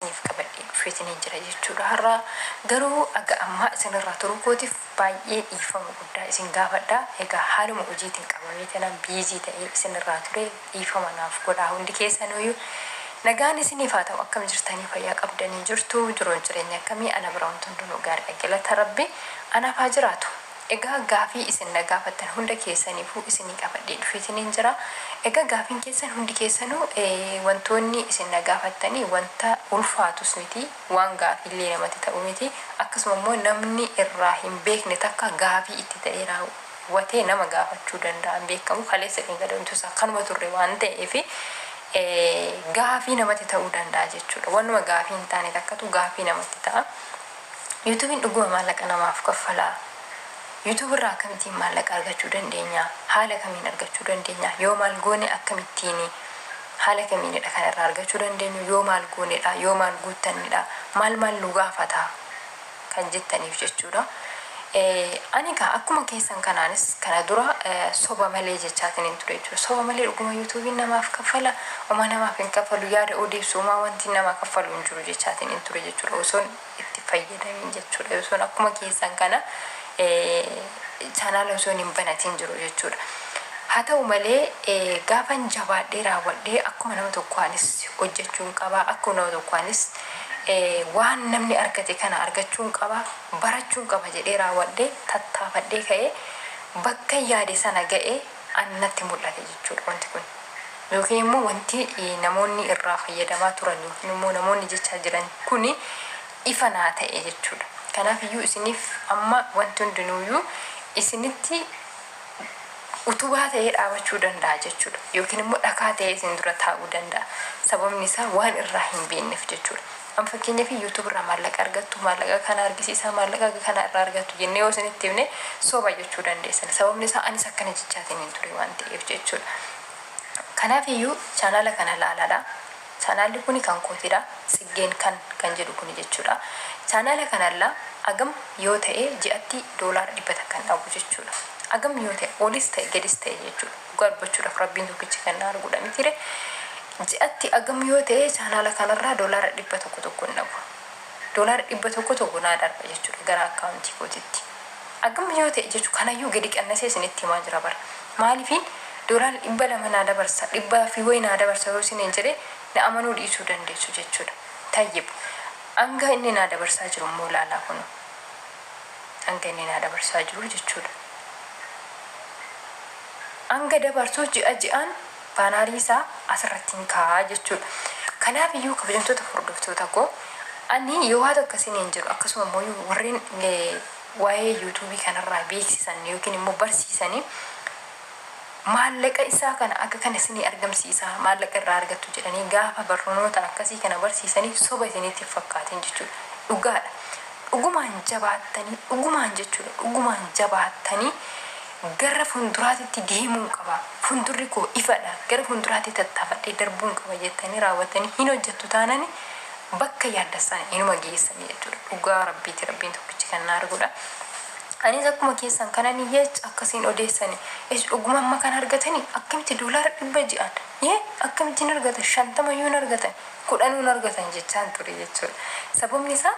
Isiniif qabadhee dhufeetiniin jira jechuudha. Har'a garuu aga ammaa isinirraa turuu kootiif baay'ee dhiifama guddaa isin gaafadha. Egaa haaluma hojiitiin qabamee tanaan busy ta'ee isinirraa ture, dhiifama naaf godhaa hundi keessanuyyuu. Nagaan isiniif haa ta'u. Akkam jirtanii? Fayyaa qabdanii jirtu? Jiruun jireenya akkamii? Ana bira wanti hundinuu gaariidha. Galata Rabbi anaaf haa jiraatu. Egaa gaafii isin na gaafattan hunda keessaniifuu isinii qabadhee dhufeetiniin jira. Egaa gaafiin keessan hundi keessanuu, wantoonni isin na gaafattanii wanta ulfaatus miti, waan gaafiillee namatti ta'u miti. Akkasuma immoo namni irraa hin beekne takka gaafii itti ta'ee raawwatee nama gaafachuu danda'a, hin beekamu. Kaleessa dheengadamtu isaa kanuma turre waan ta'eef gaafii namatti ta'uu danda'a jechuudha. Wanuma gaafii hin taane takkatu gaafii namatti ta'a. YouTubeiin dhuguma maallaqa namaaf kaffalaa? YouTube irraa akkamittiin maallaqa argachuu dandeenya? Haala kamiin argachuu dandeenya? Yoo maal goone, akkamittiin, haala kamiinidha kan irraa argachuu dandeenyu? Yoo maal goonedha? Yoo maal guuttannidha? Maal maal nu gaafata? Kan jettaniif jechuudha. Ani kaa akkuma keessan kanaanis kana dura soba malee jechaatiin hin ture jechuudha. Soba malee dhuguma YouTubeiin namaaf kaffala, homaa namaaf hin kaffalu, yaada odeessu homaa wanti namaa kaffalu hin jiru jechaatiin hin ture jechuudha. Osoon itti fayyadamin jechuudha. Osoon akkuma keessan kana chaanaala osoon hin banatin jiru jechuudha. Haa ta'u malee gaafan jabaadhee raawwadhee akkuma nama tokko anis hojjechuun qaba. Akkuma nama tokko anis waan namni argate kana argachuun qaba, barachuun qaba jedhee raawwadhee tattaafadhee ka'ee bakka yaade sana ga'ee annatti mul'ate jechuudha wanti kun. Yookiin immoo wanti namoonni irraa fayyadamaa turan yookiin immoo namoonni jechaa jiran kuni ifa naa ta'e jechuudha. Kanaaf iyyuu isiniif amma wanti hundinuuyyuu isinitti utubaa ta'ee dhaabachuu danda'a jechuudha. Yookiin immoo dhakaa ta'ee isin dura taa'uu danda'a. Sababni isaa waan irraa hin beekneef jechuudha. Amma fakkeenyaaf YouTube irraa maallaqa argattu, maallaqa kana argisiisaa, maallaqa kana irraa argattu jennee yoo isinitti himne soba jechuu dandeessan. Sababni isaa anis akkana jechaatiin hin ture waan ta'eef jechuudha. Kanaaf iyyuu chaanaala kana ilaalaadha. Chaanaalli kuni kan kootidha. Tsiggeen kan jedhu kuni jechuudha. Chaanaala kanallaa agam yoo ta'e ji'atti $100 kan dhabu jechuudha. Agam yoo ta'e, olis ta'e gadis ta'e jechuudha. Dhugaa dubbachuudhaaf Rabbiin tokkichi kan na arguudha mitire. Ji'atti agam yoo ta'e chaanaala kanarraa $100 tokko hin dhabu. $100 tokko naa darba jechuudha gara akkaawuntii kootitti. Agam yoo ta'e jechuudha, kanayyuu gadi qannasee isinitti himaa jira bara. Maaliifiin $200 naa dabarsa, dhibbaa fi wayi naa dabarsa yoo isiniin jedhe na amanuu dhiisuu dandeessu jechuudha. Tayyib. Hanga inni naa dabarsaa jiru immoo ilaalaa kunu. Hanga inni naa dabarsaa jiru jechuudha. Hanga dabarsu ji'a ji'aan bannerii isaa asirratti hin kaa'aa jechuudha. Kanaaf iyyuu kabajamtoota hordoftoota koo, ani yoo waa tokko isiniin jiru, akkasuma immoo warreen waa'ee YouTubeii kanarraa beeksisan yookiin immoo barsiisanii maallaqa isaa kana akka kana isinii argamsiisa, maallaqa irraa argattu jedhanii gaafa barnoota akkasii kana barsiisanii soba isinitti fakkaatin jechuudha. Dhugaadha. Dhugumaan jabaattanii, dhugumaan jechuudha, dhugumaan jabaattanii gara fuulduraatitti deemuun qaba. Fuuldurri koo ifadha. Gara fuulduraatti tattaafadhee darbuun qaba jettanii raawwattanii hin hojjettu taanani bakka yaaddassan inuma geessanii jechuudha. Dhugaa Rabbiiti, Rabbiin tokkichi kan na arguudha. Anis akkuma keessan kanan yeech akkasiin odeessani. Ees dhuguma amma kan argatanii akkamitti $100 ji'an? Yee, akkamittiin argatan? 50 iyyuu hin argatan. 10 hin argatan jechaan ture jechuudha. Sababni isaa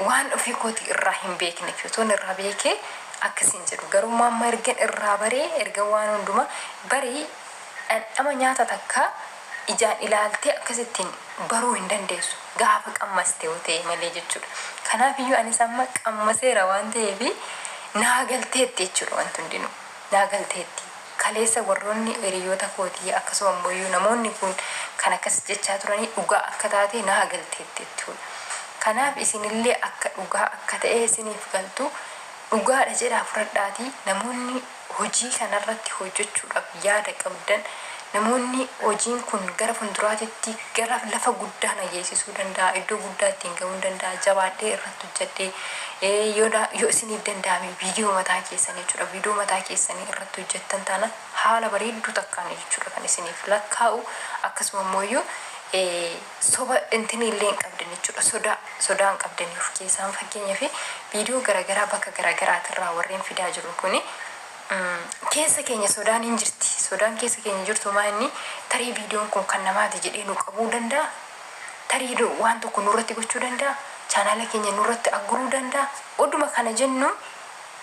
waan ofii kooti irraa hin beekneef. Yotoon irraa beekee akkasiin jedhu. Garuu amma ergan irraa baree, erga waan hundumaa barii, dhandhama nyaata takkaa ijaan ilaaltee akkasittiin baruu hin dandeessu gaafa qammaste yoo ta'e malee jechuudha. Kanaaf iyyuu anis amma qammaseera waan ta'eef naa galteetti jechuudha wanti hundinuu. Naa galteetti. Kaleessa warroonni hiriyoota kootii akkasuma immoo namoonni kun kan akkas jechaa turanii dhugaa akka taate naa galteetti jechuudha. Kanaaf isinillee akka dhugaa akka ta'e isiniif galtu dhugaadha jedhaa fudhadhaatii, namoonni hojii kanarratti hojjechuudhaaf yaada qabdan, namoonni hojiin kun gara fuulduraatitti gara lafa guddaa na geessisuu danda'a, iddoo guddaa ittiin ga'uu danda'a, jabaadhee irratti hojjedhee yoo isiniif danda'ame viidiyoo mataa keessanii jechuudha, viidiyoo mataa keessanii irratti hojjettan taana haala bareedduu takkaan jechuudha kan isiniif lakkaa'u. Akkasuma immoo soba intini illee hin qabdan jechuudha, sodaa hin qabdanii of keessaa. Fakkeenyaaf viidiyoo garaagaraa bakka garaagaraatirraa warreen fidaa jiru kuni keessa keenya sodaan hin jirti. Sodaan keessa keenya jirtu maa inni tarii viidiyoon kun kan namaati jedhee nu qabuu danda'a. Tarii waan tokko nurratti gochuu danda'a. Chaanaala keenya nurratti agguruu danda'a. Oduma kana jennu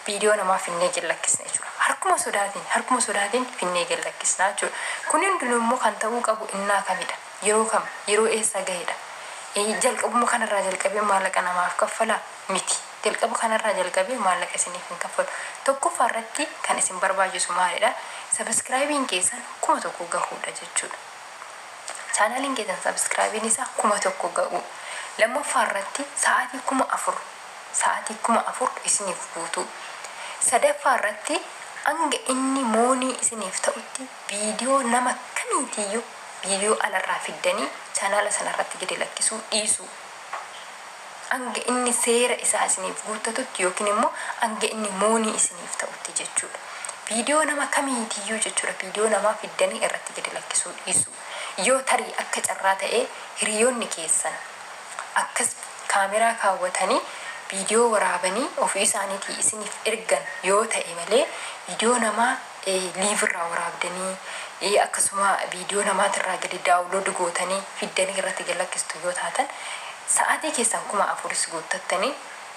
viidiyoo namaa finnee gad lakkisna jechuudha. Harkuma sodaatiin finnee gad lakkisna jechuudha. Kun hundinuu immoo kan ta'uu qabu innaa kamidha? Yeroo kam? Yeroo eessa gahedha? Jalqabuma kanarraa jalqabee maallaqa namaaf kaffalaa miti. Jalqaba kanarraa jalqabee maallaqa isiniif hin kaffalu. Tokkoffaa irratti kan isin barbaachisu maalidha? Subscribeiin keessan 1000 gahuudha jechuudha. Chaanaaliin keessan subscribeiin isaa 1000 ga'u. Lammaffaa irratti sa'aatii 4000 isiniif guutuu. Sadaffaa irratti hanga inni money isiniif ta'utti viidiyoo nama kamiitiyyuu viidiyoo alarraa fiddanii chaanaala sanarratti gadi lakkisuu dhiisuu. Hanga inni seera isaa isiniif guuttatutti yookiin immoo hanga inni money isiniif ta'utti jechuudha. Viidiyoo nama kamiitiyyuu jechuudha. Viidiyoo namaa fiddanii irratti gadi lakkisuu dhiisuu. Yoo tarii akka carraa ta'ee hiriyoonni keessan akkas kaameraa kaawwatanii viidiyoo waraabanii ofii isaaniitii isiniif ergan yoo ta'e malee, viidiyoo namaa liveirraa waraabdanii, akkasuma viidiyoo namaatirraa gadi download gootanii fiddanii irratti gad lakkistu yoo taatan, sa'aatii keessan 4000s guuttattanii,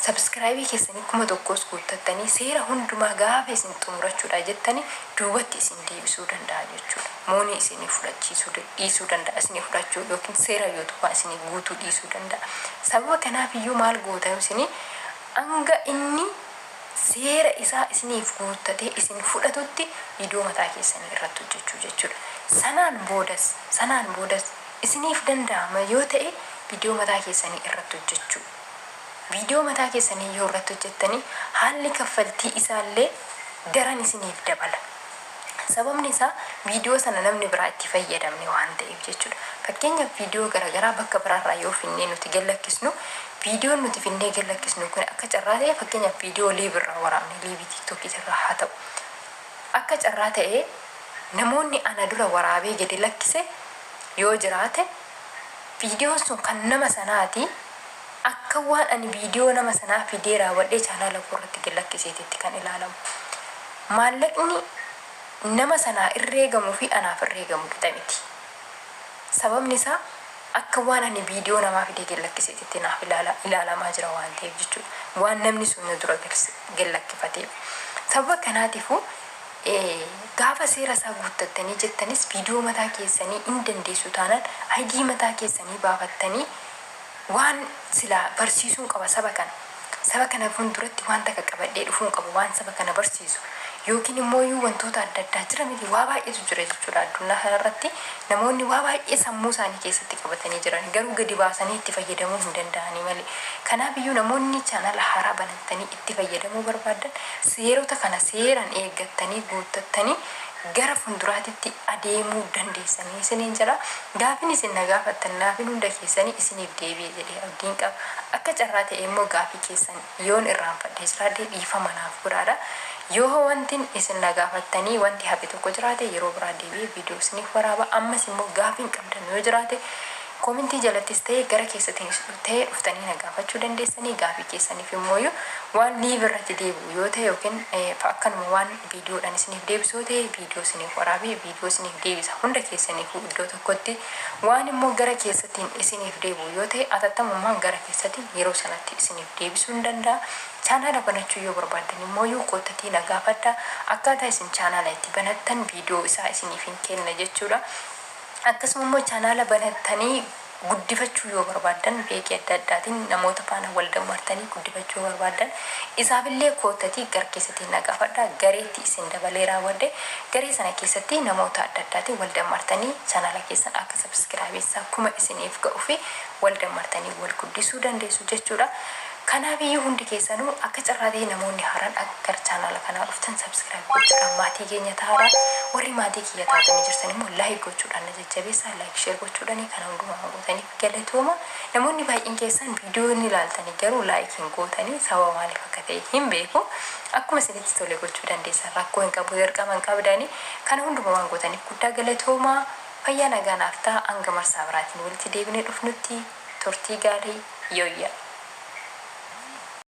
subscribe keessanii 1000s guuttattanii, seera hundumaa gaafa isin xumurachuudha jettanii duubatti isin deebisuu danda'a jechuudha. Money isinii fudhachiisuu dhiisuu danda'a, isinii fudhachuu yookiin seera YouTubaa isinii guutuu dhiisuu danda'a. Sababa kanaaf iyyuu maal gootan? Isinii hanga inni seera isaa isiniif guuttatee isin fudhatutti viidiyoo mataa keessanii irratti hojjechuu jechuudha. Sanaan boodas isiniif danda'ama yoo ta'e viidiyoo mataa keessanii irratti hojjechuu. Viidiyoo mataa keessanii yoo irratti hojjettanii haalli kaffaltii isaallee daran isiniif dabala. Sababni isaa viidiyoo sana namni biraa itti fayyadamne waan ta'eef jechuudha. Fakkeenyaaf, viidiyoo garaagaraa bakka biraarraa yoo finnee nuti gallakkisnu, viidiyoon nuti finnee gallakkisnu kun akka carraa ta'e, fakkeenyaaf viidiyoo liveirraa waraabne, live TikTokii irraa haa ta'u. Akka carraa ta'ee namoonni ana dura waraabee gadi lakkise yoo jiraate, viidiyoon sun kan nama sanaati. Akka waan ani viidiyoo nama sanaa fidee raawwadhee chaanaala koo irratti gad lakkiseetitti kan ilaalamu. Maallaqni nama sanaa irreegamuu fi anaaf irreegamu qixa miti. Sababni isaa akka waan ani viidiyoo namaa fidee gad lakkiseetitti naaf ilaalamaa jira waan ta'eef jechuudha. Waan namni sun na dura gad lakkifateef. Sababa kanaatiifuu gaafa seera isaa guuttattanii jettanis viidiyoo mataa keessanii hin dandeessu taanaan, ID mataa keessanii baafattanii, waan silaa barsiisuun qaba saba kana. Saba kana fuulduratti waan takka qabadhee dhufuun qaba, waan saba kana barsiisu. Yookiin immoo wantoota adda addaa jira miti, waa baay'eetu jira jechuudha addunyaa kanarratti. Namoonni waa baay'ee sammuu isaanii keessatti qabatanii jiran garuu gadi baasanii itti fayyadamuu hin danda'anii malee. Kanaaf iyyuu namoonni chaanala haaraa banattanii itti fayyadamuu barbaadan seerota kana seeraan eeggattanii guuttattanii gara fuulduraatitti adeemuu dandeessanii isiniin jedha. Gaafin isin na gaafattan naafin hunda keessanii isiniif deebi'e jedhee abdiin qaba. Akka carraa ta'e immoo gaafii keessan yoon irraanfadhee jiraadhe dhiifama naaf godhaadha. Yoo wanti isin na gaafattanii wanti hafe tokko jiraate, yeroo biraa deebi'ee viidiyoo isiniif waraaba. Ammas immoo gaafiin qabdan yoo jiraate, comment jalattis ta'e gara keessattiinis ta'e dhuftanii na gaafachuu dandeessanii. Gaafii keessaniif immoo waan live irratti deebi'u yoo ta'e yookiin akkanuma waan viidiyoodhaan isiniif deebisu yoo ta'e, viidiyoo isiniif waraabee viidiyoo isiniif deebisa hunda keessaniif iddoo tokkotti. Waan immoo gara keessattiin isiniif deebi'u yoo ta'e, atattamummaan gara keessattiin yeroo sanatti isiniif deebisuu hin danda'a. Chaanaala banachuu yoo barbaaddan immoo yoo koottatii na gaafadhaa, akkaataa isin chaanaala itti banattan viidiyoo isaa isiniif hin kenna jechuudha. Akkasuma immoo chaanaala banattanii guddifachuu yoo barbaaddan, beekii adda addaatiin namoota faana wal dammartanii guddifachuu yoo barbaaddan, isaafillee koottatii gara keessatti na gaafadhaa. Gareetti isin dabalee raawwadhe garee sana keessatti namoota adda addaatiin wal dammartanii chaanaala keessan akka subscribeisaa 1000 isiniif ga'uu fi wal dammartanii wal guddisuu dandeessu jechuudha. Kanaaf iyyuu hundi keessanuu akka carraa ta'e namoonni haaraan akka gara chaanaala kanaa dhuftan subscribe gochuudhaan maatii keenya ta'aadha. Warri maatii kiyya taatanii jirtan immoo like gochuudhaan na jajjabeessaa, like share gochuudhaan. Kana hundumaa gootaniif galatooma. Namoonni baay'een keessan viidiyoo ni ilaaltanii garuu like hin gootanii, sababa maaliif akka ta'e hin beeku. Akkuma isinitti tole gochuu dandeessan, rakkoo hin qabu, dirqama hin qabdanii. Kana hundumaa waan gootaniif guddaa galatooma. Fayyaa nagaa naaf ta'a, hanga marsaa biraatiin walitti deebinee dhufnutti turtii gaarii, yooyyaa.